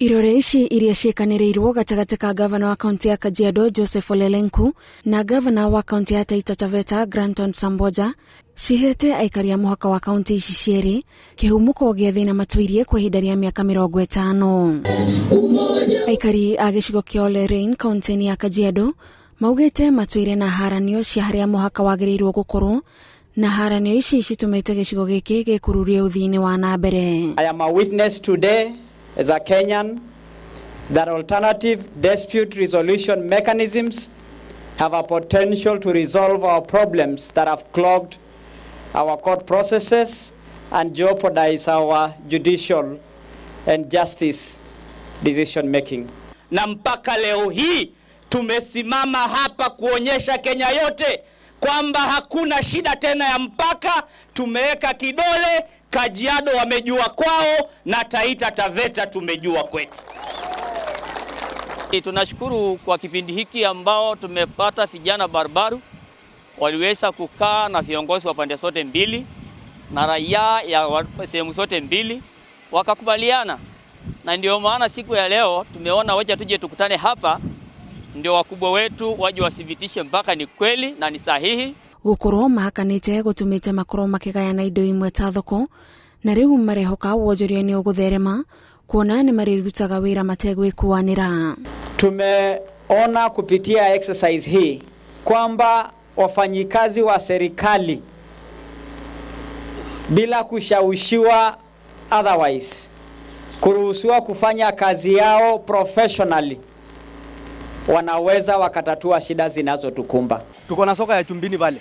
Irore ici iria ciĩkanĩrĩirwo gatagatĩ ka gavana wa kaunti ya Kajiado Joseph Ole Lenku na gavana wa kaunti ya Taita Taveta Granton Samboja cihete aikari a mũhaka wa kaunti ici cierĩ kĩhumũko gĩa thĩna matũirie kwa ihinda rĩa mĩaka 50. Aikari a gĩcigo kĩa Ole Rein kaunti-inĩ ya Kajiado maugĩte matũire na haranio cia harĩa mũhaka wagĩrĩirwo gũkorwo na haranio ici citũmĩte gĩcigo gĩkĩ gĩkururie ũthii-inĩ wa na mbere. I am a witness today as a Kenyan that alternative dispute resolution mechanisms have a potential to resolve our problems that have clogged our court processes and jeopardize our judicial and justice decision making. Na mpaka leo hii tumesimama hapa kuonyesha Kenya yote kwamba hakuna shida tena ya mpaka. Tumeweka kidole, Kajiado wamejua kwao na Taita Taveta tumejua kwetu. Tunashukuru kwa kipindi hiki ambao tumepata vijana barbaru waliweza kukaa na viongozi wa pande zote mbili na raia ya sehemu zote mbili wakakubaliana, na ndio maana siku ya leo tumeona wacha tuje tukutane hapa ndio wakubwa wetu waje wathibitishe mpaka ni kweli na ni sahihi. Gukorwo mahakanite gutumite makorwo makigayana indo imwe ta thoko na riu marehoka wonjoria ni ugutherema kuona ni marirutaga wira mategwikuanira. Tumeona kupitia exercise hii kwamba wafanyikazi wa serikali bila kushawishiwa otherwise kuruhusiwa kufanya kazi yao professionally wanaweza wakatatua shida zinazotukumba. Tuko na soka ya Chumbini pale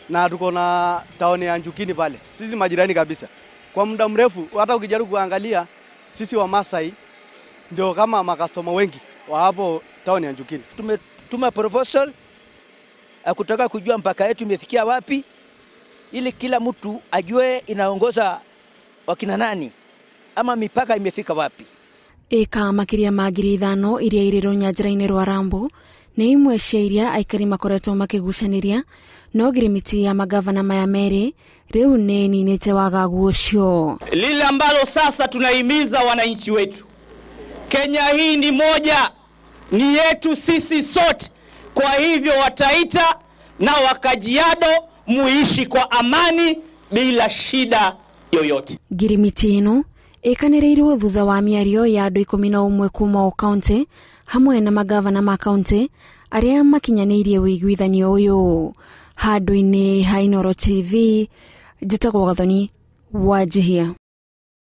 na tuko na taoni ya Njukini pale. Sisi majirani kabisa. Kwa muda mrefu hata ukijaribu kuangalia sisi wa Masai ndio kama makastoma wengi wa hapo taoni ya Njukini. Tumetuma proposal kutaka kujua mpaka yetu imefikia wapi ili kila mtu ajue inaongoza wakina nani ama mipaka imefika wapi. Eka makiria ma 5,000 iria irĩ rũnyanjara-inĩ rwa Rambo nĩ imwe cia iria aikari makoretwo makĩgucanĩria, no ngirimiti ya magavana maya merĩ rĩu nĩ ĩninĩte wagagu ũcio. Lile ambalo sasa tunahimiza wananchi wetu, Kenya hii ni moja, ni yetu sisi sote. Kwa hivyo Wataita na Wakajiado muishi kwa amani bila shida yoyote. Ngirimiti ĩno ĩkanĩrĩirwo thutha wa mĩario ya andũ 11 kuma o kaunti hamwe na magavana ma kaunti arĩa makinyanĩirie ũiguithanio ũyũ. Handũ-inĩ ha Inooro TV, njĩtagwo Gathoni Wanjihia.